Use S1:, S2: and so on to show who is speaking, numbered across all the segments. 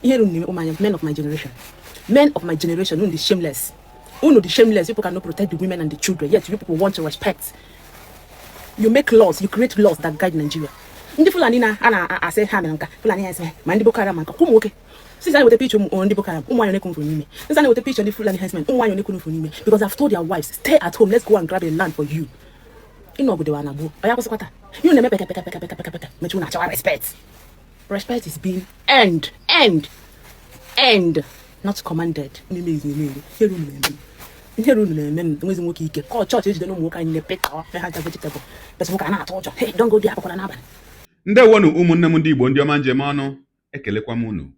S1: Ihere unu na-emekpọ m anya. Men of my generation, men of my generation, unu dị shameless, unu dị shameless. You people cannot protect the women and the children, yet you people want to respect. You make laws, you create laws that guide Nigeria. Ndị Fulani na a na-asị ha mere nka Fulani ya esi ma ndị Boko Haram ma nka ụmụ nwoke. Since anyị weta picture ụmụ ndị Boko Haram, ụmụ nwaanyị na-ekwuru n'ime. Since anyị weta picture ndị Fulani herdsmen, ụmụ nwaanyị na-ekwuru n'ime, because I've told their wives, "Stay at home, let's go and grab a land for you." Ịnọgide wa na gboo ọ ya kwụsịkwa taa. You na-eme peke peke peke peke peke peke mechi unu achọwa respect. Respect is being earned, earned, earned, not commanded. N'ime izu na-eme ihere unu na-eme m, ihere unu na-eme m. Enwezi nwoke ike kọọ chọọchị ejide na ụmụ nwoke anyị na-epetọ me ha vegetable bes. Nwoke a na-atụ ụjọ. Hey, don't go there, akwakwala n'abalị.
S2: Ndewonu, ụmụnne m ndị Igbo, ndị ọma njem ọnụ. Ekelekwa m unu.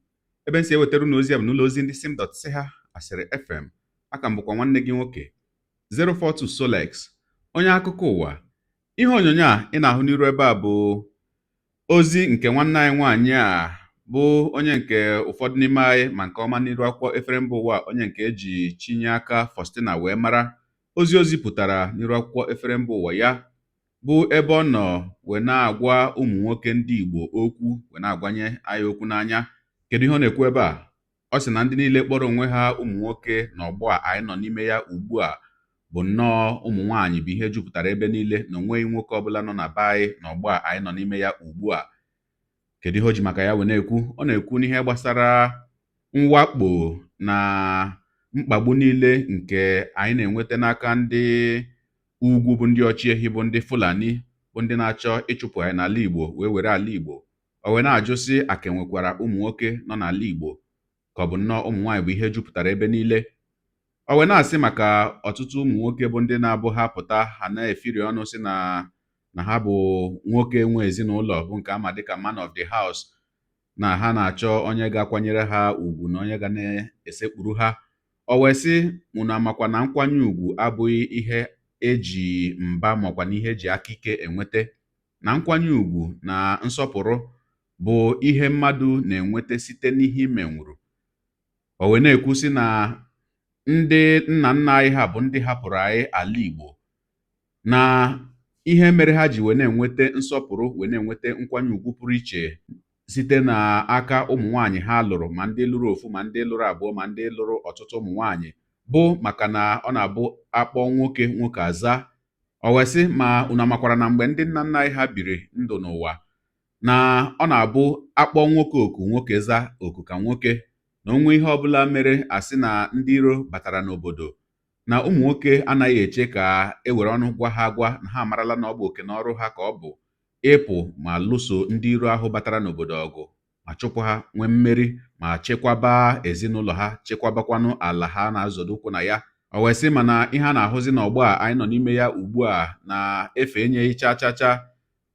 S2: Ebe m si ewetara unu ozi a bụ n'ụlọ ozi ndị sim dot si ha asịrị FM. Aka m bụkwa nwanne gị nwoke 042 Solex, onye akụkọ ụwa. Ihe onyonyo a ị na-ahụ n'iru ebe a bụ ozi nke nwanne anyị nwaanyị a, bụ onye nke ụfọdụ n'ime anyị ma nke ọma n'iru akwụkwọ efere mba ụwa, onye nke eji chinye aka Faustina wee mara. Ozi o zipụtara n'iru akwụkwọ efere mba ụwa ya bụ ebe ọ nọ wee na-agwa ụmụ nwoke ndị Igbo okwu, wee na-agwanye anyị okwu n'anya. Kedu ihe ọ na-ekwu ebe a? Ọ sị na ndị niile kpọrọ onwe ha ụmụ nwoke n'ọgbọ a anyị nọ n'ime ya ugbu a bụ nnọọ ụmụ nwaanyị bụ ihe jupụtara ebe niile, na onweghị nwoke ọbụla nọ na be anyị n'ọgbọ a anyị nọ n'ime ya ugbu a. Kedu ihe o ji maka ya wee na-ekwu? Ọ na-ekwu n'ihe gbasara mwakpo na mkpagbu niile nke anyị na-enweta n'aka ndị ugwu, bụ ndị ọchịehi, bụ ndị Fulani, bụ ndị na-achọ ịchụpụ anyị n'ala Igbo wee were ala Igbo. O wee na-ajụ sị, aka enwekwara ụmụ nwoke nọ n'ala Igbo, ka ọ bụ nnọọ ụmụ nwaanyị bụ ihe jupụtara ebe niile? O wee na-asị maka ọtụtụ ụmụ nwoke bụ ndị na-abụ ha pụta, ha na-efiri ọnụ sị na ha bụ nwoke nwe ezinụlọ, bụ nke ama dịka man of the house, na ha na-achọ onye ga-akwanyere ha ùgwù na onye ga na-esekpuru ha. O wee sị, unu amakwa na nkwanye ùgwù abụghị ihe eji mba makwa na ihe eji aka ike enwete, na nkwanye ùgwù na nsọpụrụ bụ ihe mmadụ na-enwete site n'ihe imenwuru. O wee na-ekwu sị na ndị nna nna anyị ha bụ ndị hapụrụ anyị ala Igbo, na ihe mere ha ji wee na-enwete nsọpụrụ, wee na-enwete nkwanye ùgwù pụrụ iche site n'aka ụmụ nwaanyị ha lụrụ, ma ndị lụrụ ofu, ma ndị lụrụ abụọ, ma ndị lụrụ ọtụtụ ụmụ nwaanyị, bụ maka na ọ na-abụ akpọ nwoke, nwoke aza. O wee sị, ma unu amakwara na mgbe ndị nna nna anyị ha biri ndụ n'ụwa, na ọ na-abụ akpọ nwoke oku, nwoke za oku ka nwoke, na onwe ihe ọbụla mere, asị na ndị iro batara n'obodo, na ụmụ nwoke anaghị eche ka e were ọnụ gwa ha agwa, na ha amarala na ọ bụ oke na ọrụ ha ka ọ bụ ịpụ ma lụso ndị iro ahụ batara n'obodo ọgụ, ma chụpụ ha, nwee mmeri, ma chekwaba ezinụlọ ha, chekwabakwanụ ala ha na-azọdo ụkwụ na ya. O wee sị, mana ihe a na-ahụzi n'ọgbọ a anyị nọ n'ime ya ugbu a na-efe enyeghị cha cha cha,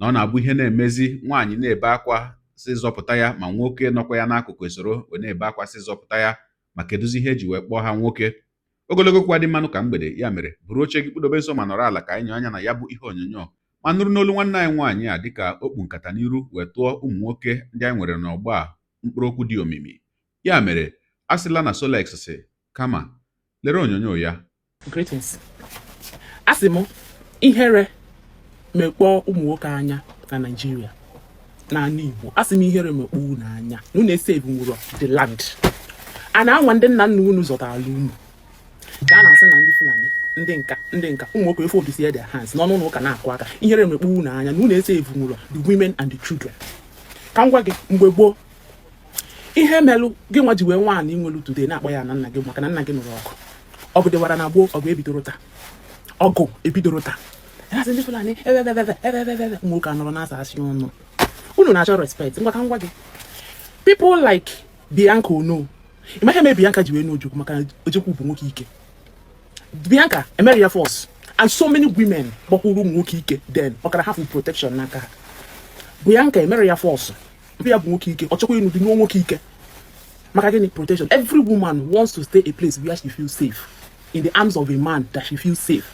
S2: na ọ na-abụ ihe na-emezi, nwaanyị na-ebe akwa si zọpụta ya, ma nwoke nọkwa ya n'akụkụ esoro wee na-ebe akwa si zọpụta ya. Ma kedụzi ihe eji wee kpọọ ha nwoke? Ogologo okwu adị mmanụ ka mgbede. Ya mere, buru oche gị, kpụdobe nso ma nọrọ ala ka anyị nyoo anya na ya bụ ihe onyonyo, ma nụrụ n'olu nwanne anyị nwaanyị a, dịka okpu nkata n'iru wee tụọ ụmụ nwoke ndị anyị nwere n'ọgbọ a mkpụrụ okwu dị omimi. Ya mere, a sịla na Solex si, kama lere onyonyo ya.
S1: Greetings. Asị m, ihere mekpọọ ụmụ nwoke anya na Naịjirịa, n'ala Igbo. Asị m, ihere mekpọọ unu anya na unu esave nwụrụ the land a na-anwa ndị nna nna unu zọtara unu, ka a na-asị na ndị Fulani, ndị nka, ndị nka, ụmụ nwoke efe obisie their hands n'ọnụ ụlọ ụka na-akụ aka. Ihere mekpọọ unu anya na unu esave nwụrụ the women and the children. Ka m gwa gị, mgbe gboo, ihe melụ gị nwa ji wee nwaanyị nwelu today na-akpọ ya na nna gị, maka na nna gị nụrụ ọgụ. Ọgụ dịwara na gboo, ọgụ ebidoro taa, ọgụ ebidoro taa. Ya sị ndị Fulani ebebebebe ebebebebe, ụmụ nwoke anọrọ na-asa asị ọnụ. Unu na-achọ respect. Ngwa, ka m gwa gị, people like Bianca Ono, ịmaghị eme Bianca ji wee nụ Ojukwu, maka na Ojukwu bụ nwoke ike. Bianca emere ya force, and so many women gbakwuru ụmụ nwoke ike then ọkara ha protection n'aka ha. Bianca emere ya force mpe, ya bụ nwoke ike, ọ chọkwa ịnụ dị nụọ nwoke ike. Maka gịnị? Protection. Every woman wants to stay a place where she feels safe, in the arms of a man that she feels safe.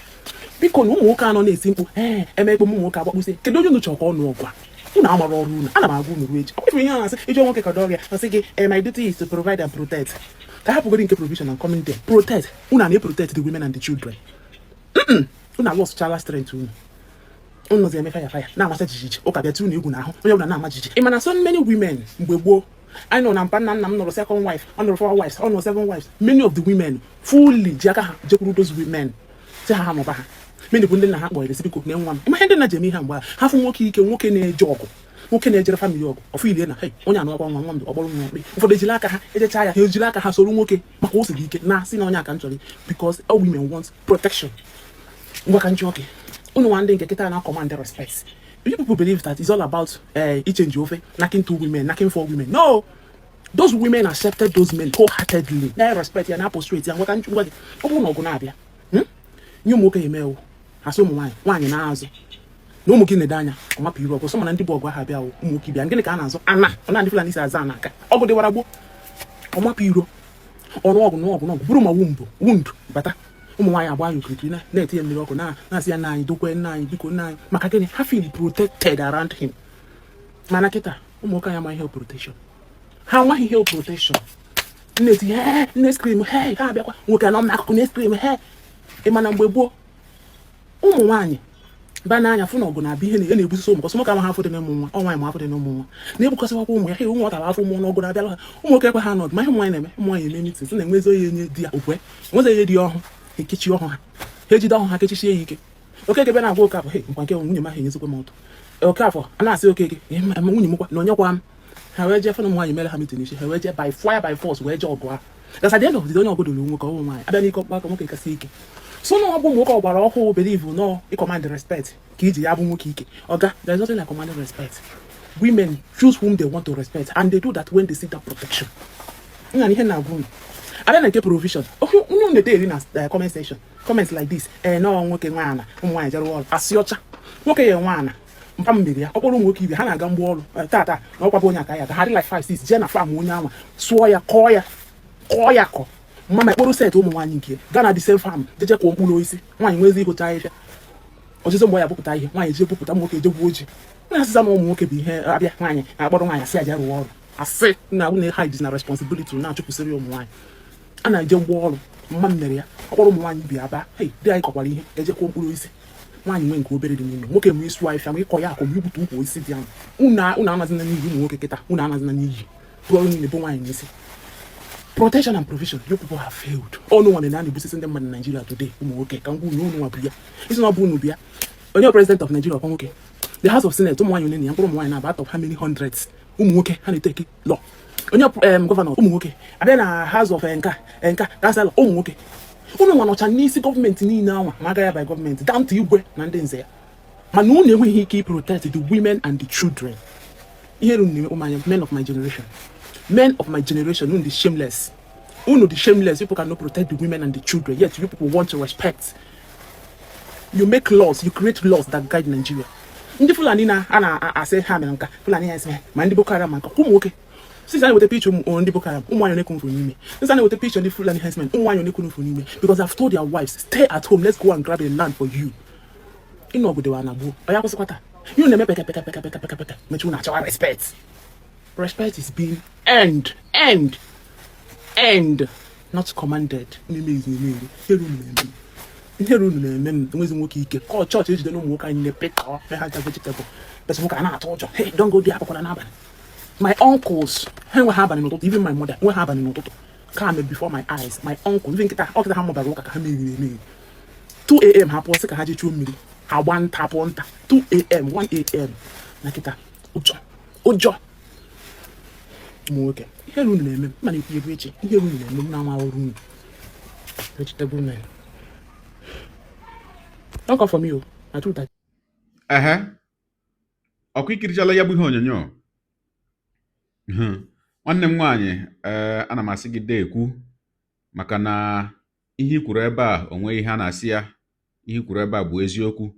S1: Biko, na ụmụ nwoke anọ na-esi mkpu ee emekpe ụmụ nwoke agbakpụsị. Kedu onye unu chọrọ ka ọ nụọ ọgụ a? Unu amara ọrụ unu. Ana m agwa unu ruo echi. Ọ bụ ihe a na-asị iji nwoke ka dọrịa, ọ sị gị, "Eh, my duty is to provide and protect." Ka hapụgodi nke provision and coming there, protect. Unu a na-protect the women and the children? Unu alọsụchala strength unu. Unu nọzi eme fire fire, na-amacha jijiji. Ụka bịa tụ unu egwu n'ahụ, onye ọbụla na-ama jijiji. Ị ma na so many women mgbe gboo I know na mpa nna nna m nụrụ second wife, ọ nụrụ four wives, ọ nụrụ seven wives. Many of the women fully ji aka ha jekwuru those women, si ha ha mụba ha. Many bụ ndị nna ha kpọrọ, si biko nye nwa m. Ịma ihe ndị nna ji eme ihe mgbe ha fụ nwoke ike, nwoke na-eje ọgụ, nwoke na-ejere family ọgụ, ọfụ ilie na hey, onye anụọkwa nwa nwa m ọgbọrọ nwa mkpe. Ụfọdụ ejiri aka ha ejecha ya, ha ejiri aka ha soro nwoke maka o siri ike na si na onye aka m chọrọ, because all women want protection. Ngwa, ka njọ gị, unu nwa ndị nke kịta na command respect. You people believe that it's all about ichange ofe, knacking two women, knacking four women. No, those women accepted those men wholeheartedly, na respect ya, na prostrate ya. Ngwa, ka ngwa gị, ọ bụrụ na ọgụ na-abịa, nye ụmụ nwoke ya emewo, asị ụmụ nwaanyị, nwaanyị na-azụ na ụmụ gị na-ede anya ọmapụ iru ọgụ. Sọ mana ndị bụ ọgụ ahụ abịa, ụmụ nwoke bịa, gịnị ka a na-azụ? Ana ọ na ndị Fulani si aza ana aka ọgụ dịwara gboo. Ọmapụ iro ọrụ ọgụ na ọgụ na ọgụ bụrụ ma wound wound bata, ụmụ nwaanyị agba ya okirikiri, na-etinye mmiri ọkụ, na-asị ya, nna anyị dokwe, nna anyị biko, nna anyị. Maka gịnị? Ha feel protected around him. Mana kịta, ụmụ nwoke anyị amaghị ihe protection. Ha amaghị ihe protection. Nne-eti he, nne scream he, ha abịakwa. Nwoke anọ m n'akụkụ na-scream he. Ị ma na mgbe gboo, ụmụ nwaanyị ba n'anya fụ na ọgụ na-abịa, ihe na-ebusisi ụmụ kọsị. Nwoke amaghị afọ dị n'ụmụ nwa, ọ nwaanyị ma afọ dị n'ụmụ nwa, na-egbukọsịwakwa ụmụ ya. He, ụmụ nwata afọ ụmụ n'ọgụ na-abịala ha. Ụmụ nwoke ekwe ha nọdụ. Ma ihe ụmụ nwaanyị na-eme, ụmụ nwaanyị eme meeting, sị na enwezi onye enye di ya okwe, enwezi onye di ya ọhụ, ekechi ọhụ ha, ha ejide ọhụ ha kechisie ya ike. Okeke bịa na-agwa Okafọ, he, nkwa nke nwunye m ahụ enyezikwa m ụtọ. Okafọ a na-asị Okeke, nwunye m kwa na onye kwa m. Ha wee jee fụ na ụmụ nwaanyị mere ha meeting isi, ha wee jee by fire by force wee jee ọgụ ahụ. Because at the end of the day, onye ọgụ doro nwoke, ọwụ nwaanyị abịa n'ike ọkpụ aka, nwoke kasị ike. So na ọ bụ nwoke ọgbara ọhụụ believe no command respect ka iji ya bụ nwoke ike. Oga, there is nothing like commanding respect. Women choose whom they want to respect, and they do that when they see that protection. Nna, ihe na-agwa unu, abịa na nke provision, unu na-ede eri na comment section, comments like this. Ee, nọọ nwoke nwaana, ụmụ nwaanyị jere ọrụ. Asị ọcha, nwoke ya nwaana mpa mmiri ya ọkpọrọ ụmụ nwoke ibe ha na-aga mgbe ọrụ tata na ọkwa bụ onye aka ya ka ha dị like 5 6 jee na farm onye anwa, sụọ ya, kọọ ya, kọọ ya, kọ mama ekporo set. Ụmụ nwaanyị nke gaa na the same farm jeje kụọ mkpụrụ osisi. Nwaanyị nwezi ịhụcha ahịhịa ọzịzọ mgbe ya bupụta ihe, nwaanyị eje bupụta, ụmụ nwoke eje gwuo ji. Na-asịza na ụmụ nwoke bụ ihe abịa, nwaanyị na-akpọrọ nwaanyị asị aja rụọ ọrụ. Asị na nwunye hide na responsibility na-achụpụsịrị ụmụ nwaanyị a na-eje mgbe ọrụ. Mma m mere ya, ọkpọrọ ụmụ nwaanyị bi aba, hei, di anyị kọkwara ihe, eje kwụọ mkpụrụ osisi. Nwaanyị nwee nke obere dị n'ime, nwoke nwee ịsụ ahịfịa, ma ịkọ ya akọ, ma igbutu ukwu osisi dị ahụ. Unu anazina n'iyi. Ụmụ nwoke kịta, unu anazina n'iyi tụọ ọrụ niile bụ nwaanyị n'isi. Protection and provision, you people have failed. Ọnụ nwa mere na a na-egbusisi ndị mmadụ na Nigeria today. Ụmụ nwoke, ka ngwa unu, unu nwa bụ ya isi na ọ bụ unu bịa. Onye president of Nigeria, ọkwa nwoke? The House of Senate, ụmụ nwaanyị ole na ya? Mkpụrụ ụmụ nwaanyị na out of how many hundreds? Ụmụ nwoke ha na-eteki law. Onye governor, ụmụ nwoke. Abịa na House of nka nka, councillor, ụmụ nwoke. Unu nwa nọcha n'isi gọọmenti niile anwa, ma agaghị by gọọmenti down to igwe na ndị nze ya, mana unu enweghị ike protect the women and the children. Ihe unu na-eme ụmụ anya. Men of my generation, men of my generation, unu dị shameless, unu dị shameless. People cannot protect the women and the children, yet you people want to respect. You make laws, you create laws that guide Nigeria. Ndị Fulani na a na-asị ha mere nka Fulani ya esi, ma ndị Boko Haram, ma nka ụmụ nwoke. Since anyị weta picture ụmụ ndị Boko Haram, ụmụ nwaanyị na-ekwuru n'ime. Since anyị weta picture ndị Fulani herdsmen, ụmụ nwaanyị na-ekwuru n'ime, because I've told their wives, "Stay at home, let's go and grab a land for you." Ịnụ ọgụdewa na gboo ọ ya kwụsịkwa taa. You na-eme peke peke peke peke peke peke mechi unu achọwa respect. Respect is being earned, earned, earned, not commanded. Na-eme izu na-eme eri. Ihere unu na-eme m, ihere unu na-eme m. Enwezi nwoke ike kọọ chọọchị ejide na ụmụ nwoke anyị na-epetọ mee ha vegetable bes. Nwoke a na-atụ ụjọ, "Hey, don't go there, akwakwala n'abalị." My uncles, ha enweghị abalị n'ụtụtụ. Even my mother enweghị abalị n'ụtụtụ. Come before my eyes, my uncle, even nkịta ọ kịta ha mụbara ụka ka ha meriri emeri. 2 a.m. ha pụọ sị ka ha jee chuo mmiri, ha gba nta, pụọ nta 2 a.m., 1 a.m. Na kịta, ụjọ, ụjọ. Ụmụ nwoke, ihere unu na-eme m. Mana ekwu ekwu echi, ihere unu na-eme m na-ama ọrụ unu. Vegetable men, don't come for me o, na truth I
S2: Ehe, ọkwa ikirichala ya bụ ihe onyonyo. Nwanne m nwaanyị, ee, ana m asị gị dee ekwu maka na ihe i kwuru ebe a, o nweghị ihe a na-asị ya. Ihe i kwuru ebe a bụ eziokwu.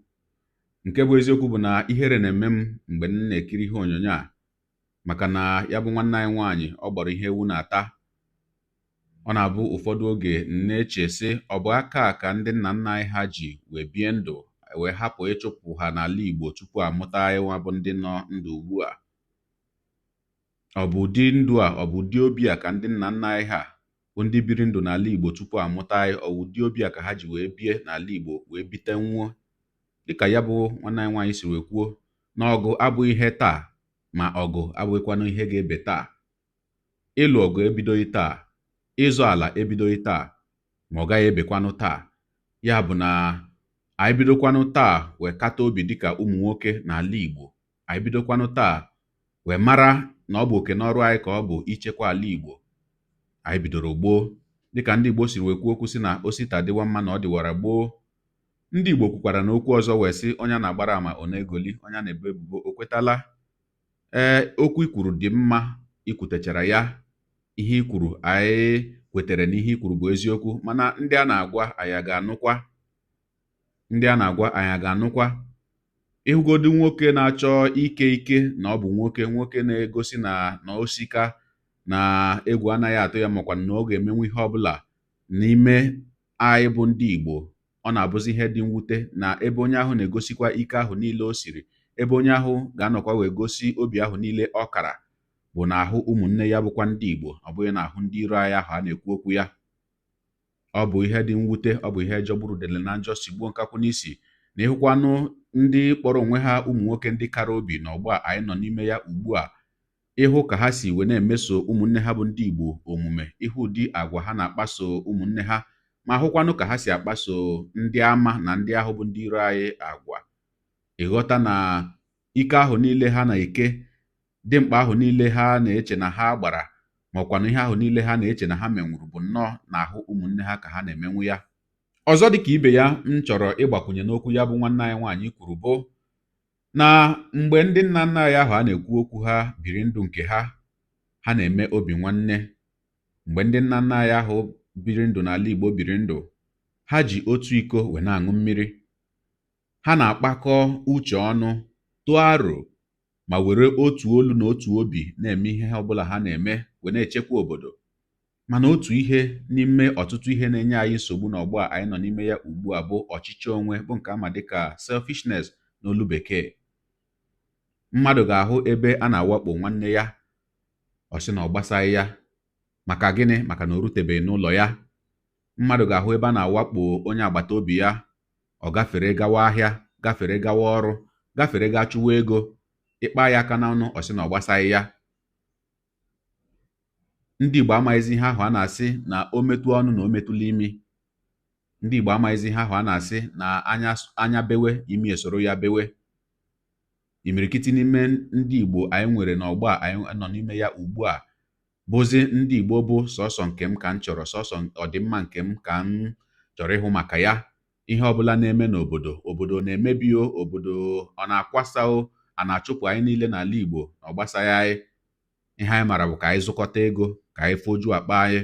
S2: Nke bụ eziokwu bụ na ihere na-eme m mgbe m na-ekiri ihe onyonyo a, maka na ya bụ nwanne anyị nwaanyị, ọ gbara ihe ewu na-ata. Ọ na-abụ ụfọdụ oge m na-eche sị, ọ bụ aka a ka ndị nna nna anyị ha ji wee bie ndụ, wee hapụ ịchụpụ ha n'ala Igbo tupu amụta anyị nwa bụ ndị nọ ndụ ugbu a? Ọ bụ ụdị ndụ a, ọ bụ ụdị obi a ka ndị nna nna anyị ha bụ ndị biri ndụ n'ala Igbo tupu amụta anyị, ọ bụ ụdị obi a ka ha ji wee bie n'ala Igbo wee bite nwuo? Dịka ya bụ nwanne anyị nwaanyị si wee kwuo, na ọgụ abụghị ihe taa, ma ọgụ abụghịkwanụ ihe ga-ebe taa. Ịlụ ọgụ ebidoghị taa, ịzọ ala ebidoghị taa, ma ọ gaghị ebekwanụ taa. Ya bụ na anyị bidokwanụ taa wee kata obi dịka ụmụ nwoke n'ala Igbo. Anyị bidokwanụ taa wee mara na ọ bụ oke n'ọrụ anyị ka ọ bụ ichekwa ala Igbo. Anyị bidoro gboo, dịka ndị Igbo siri wee kwuo okwu sị na osita dịwa mma na ọ dịwara gboo. Ndị Igbo kwukwara n'okwu ọzọ wee sị onye a na-agbara ama ọ na-egoli, onye a na-ebo ebubo o kwetala. Ee, okwu i kwuru dị mma, i kwutechara ya, ihe i kwuru anyị kwetere na ihe i kwuru bụ eziokwu, mana ndị a na-agwa anyị a ga-anụkwa? Ndị a na-agwa anyị a ga-anụkwa? Ịhụgodu nwoke na-achọ ike ike na ọ bụ nwoke, nwoke na-egosi na na osika na egwu anaghị atụ ya, makwa na ọ ga-emenwu ihe ọbụla n'ime anyị bụ ndị Igbo. Ọ na-abụzi ihe dị mwute na ebe onye ahụ na-egosikwa ike ahụ niile o siri, ebe onye ahụ ga-anọkwa wee gosi obi ahụ niile ọ kara bụ n'ahụ ụmụnne ya bụkwa ndị Igbo, ọ bụghị n'ahụ ndị iro anyị ahụ a na-ekwu okwu ya. Ọ bụ ihe dị mwute, ọ bụ ihe jọgburu udele na njọ, sigbuo nkakwụ n'isi, na ịhụkwanụ ndị kpọrọ onwe ha ụmụ nwoke ndị kara obi n'ọgbọ a anyị nọ n'ime ya ugbu a, ịhụ ka ha si wee na-emeso ụmụnne ha bụ ndị Igbo omume, ịhụ ụdị agwa ha na-akpaso ụmụnne ha, ma hụkwanụ ka ha si akpaso ndị ama na ndị ahụ bụ ndị iro anyị agwa, ịghọta na ike ahụ niile ha na-eke, dimkpa ahụ niile ha na-eche na ha gbara, ma ọkwanụ ihe ahụ niile ha na-eche na ha menwuru bụ nnọọ n'ahụ ụmụnne ha ka ha na-emenwu ya. Ọzọ dịka ibe ya m chọrọ ịgbakwunye n'okwu ya bụ nwanne anyị nwaanyị kwuru bụ na mgbe ndị nna nna anyị ahụ a na-ekwu okwu ha biri ndụ nke ha, ha na-eme obi nwanne. Mgbe ndị nna nna anyị ahụ biri ndụ n'ala Igbo biri ndụ, ha ji otu iko wee na-aṅụ mmiri. Ha na-akpakọ uche ọnụ, tụọ aro, ma were otu olu na otu obi na-eme ihe ọbụla ha na-eme wee na-echekwa obodo. Mana otu ihe n'ime ọtụtụ ihe na-enye anyị nsogbu n'ọgbọ a anyị nọ n'ime ya ugbu a bụ ọchịchọ onwe, bụ nke ama dịka selfishness n'olu bekee. Mmadụ ga-ahụ ebe a na-awakpo nwanne ya, ọ sị na ọ gbasaghị ya. Maka gịnị? Maka na o rutebeghị n'ụlọ ya. Mmadụ ga-ahụ ebe a na-awakpo onye agbata obi ya, ọ gafere gawa ahịa, gafere gawa ọrụ, gafere gaa chụwa ego, ịkpa ya aka n'ọnụ, ọ sị na ọ gbasaghị ya. Ndị Igbo amaghịzi ihe ahụ a na-asị na o metụ ọnụ na o metụla imi. Ndị Igbo amaghịzi ihe ahụ a na-asị na anya anya bewe, imi esoro ya bewe. Imirikiti n'ime ndị Igbo anyị nwere n'ọgbọ a anyị nọ n'ime ya ugbu a bụzi ndị Igbo bụ sọsọ nke m ka m chọrọ, sọsọ ọdịmma nke m ka m chọrọ ịhụ maka ya. Ihe ọbụla na-eme n'obodo, obodo na-emebi o, obodo ọ na-akwasa o, a na-achụpụ anyị niile n'ala Igbo, na ọ gbasaghị anyị. Ihe anyị mara bụ ka anyị zụkọta ego, ka anyị fojuo akpa anyị.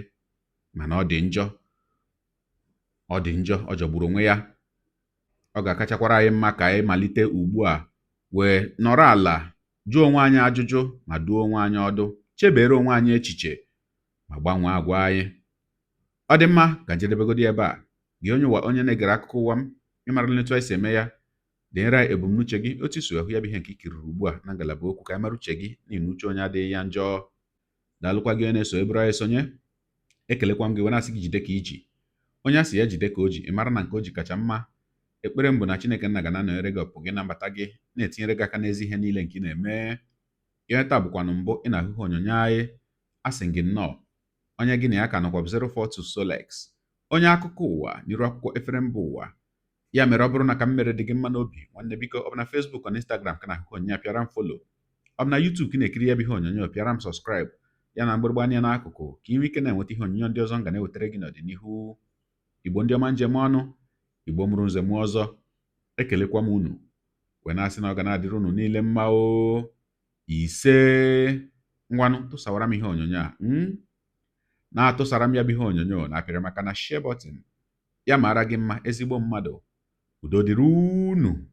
S2: Mana ọ dị njọ, ọ dị njọ, ọ jọgburu onwe ya. Ọ ga-akachakwara anyị mma ka anyị malite ugbu a wee nọrọ ala jụọ onwe anyị ajụjụ, ma duo onwe anyị ọdụ, chebere onwe anyị echiche, ma gbanwee agwa anyị. Ọ dị mma ka njedebegodi ebe a. Gị onye ụwa, onye na-egere akụkọ ụwa m, ịmara etu anyị si eme ya, denyere anyị ebumnuche gị, otu isi ahụ ya bụ ihe nke i kiriri ugbu a na ngalaba okwu, ka anyị mara uche gị, n'ihi na uche onye adịghị ya njọ. Daalụkwa gị onye na-eso ebere anyị sonye. Ekelekwa m gị wee na-asị gị jide ka iji. Onye a sị ya jide ka o ji, ị mara na nke o ji kacha mma. Ekpere m bụ na Chineke nna ga na-anọnyere gị, ọpụpụ gị na mbata gị, na-etinyere gị aka n'ezi ihe niile nke ị na-eme. Ihe taa bụkwanụ mbụ ị na-ahụ ihe onyonyo anyị, asị gị nnọọ. Onye gị na ya ka nọkwa bụ 042 Solex, onye akụkọ ụwa n'iru akwụkwọ efere mba ụwa. Ya mere ọ bụrụ na ka m mere dị gị mma n'obi, nwanne biko, ọ bụ na Facebook na Instagram ka na-ahụ onyonyo, pịara m follow. Ọ bụ na YouTube ka ị na-ekiri ya bụ ihe onyonyo, pịara m subscribe, ya na mgbịrịgba anya n'akụkụ, ka ị nwee ike na-enweta ihe onyonyo ndị ọzọ m ga na-ewetara gị n'ọdịnihu. Igbo ndị ọma, njem ọnụ, Igbo mụrụ nze mụọ ọzọ, ekelekwa m unu wee na-asị na ọ ga na-adịrị unu niile mma o. Ise, ngwanụ, tụsawara m ihe onyonyo a, na-atụsara m ya bụ ihe onyonyo na apịrị maka na share button. Ya mara gị mma, ezigbo mmadụ. Udo dịrị unu.